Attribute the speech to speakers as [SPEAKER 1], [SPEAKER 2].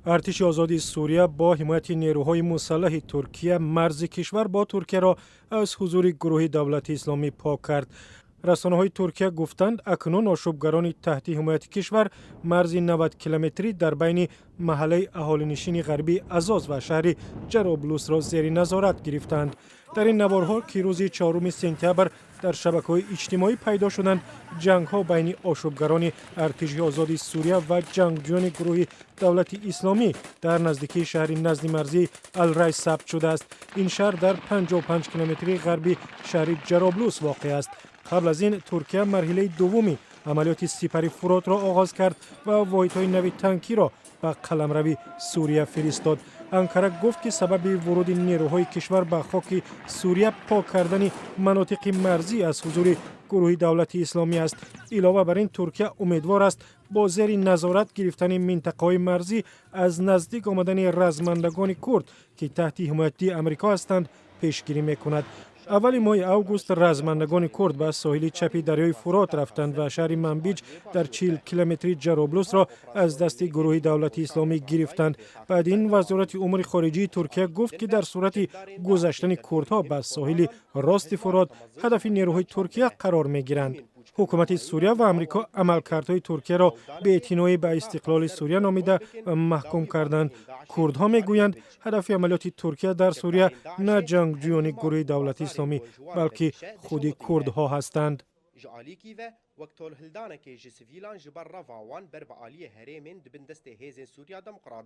[SPEAKER 1] Артиши Озоди Сурия бо ҳимояти нерӯҳои мусаллаҳи Туркия марзи кишвар бо Туркияро аз ҳузури гурӯҳи Давлати Исломӣ пок кард. Расонаҳои Туркия гуфтанд, акнун ошӯбгарони таҳти ҳимояти кишвар марзи 90 километрӣ дар байни маҳаллаи аҳолинишини ғарбии Азоз ва шаҳри Ҷароблусро зери назорат гирифтанд. Дар ин наворҳо, ки рӯзи 4 сентябр дар шабакаҳои иҷтимоӣ пайдо шуданд, ҷангҳо байни ошӯбгарони Артиши Озоди Сурия ва ҷангҷӯёни гурӯҳи Давлати Исломӣ дар наздикии шаҳри назди марзии Алрай сабт шудааст. Ин шаҳр дар 55 километрии ғарби шаҳри Ҷароблус воқеъ аст. Қабл аз ин Туркия марҳилаи дуввуми амалиёти Сипари Фуротро оғоз кард ва воҳидҳои нави танкиро ба қаламрави Сурия фиристод. Анкара гуфт, ки сабаби вуруди нерӯҳои кишвар ба хоки Сурия пок кардани манотиқи марзӣ аз ҳузури гурӯҳи Давлати Исломӣ аст. Илова бар ин, Туркия умедвор аст, бо зери назорат гирифтани минтақаҳои марзӣ аз наздик омадани размандагони курд, ки таҳти ҳимояти Амрико ҳастанд, пешгирӣ мекунад. Аввали моҳи август размандагони курд ба соҳили чапи дарёи Фурот рафтанд ва шаҳри Манбиҷ дар 40 километри Ҷароблусро аз дасти гурӯҳи Давлати Исломӣ гирифтанд. Баъд ин Вазорати умури хориҷии Туркия гуфт, ки дар сурати гузаштани курдҳо ба соҳили рости Фурот ҳадафи нерӯҳои Туркия қарор мегиранд. Ҳукумати Сурия ва Амрико амалкардҳои Туркияро беэътиноӣ ба истиқлоли Сурия номида ва маҳкум карданд. Курдҳо мегӯянд, ҳадафи амалиёти Туркия дар Сурия на ҷангҷӯёни гурӯҳи Давлати Исломӣ, балки худи курдҳо ҳастанд.
[SPEAKER 2] Wek tolhildanekê ji sivîlan ji ber reva wan ber bi aliyê herêmên di bin destê Hêzên Sûriya Demokrat.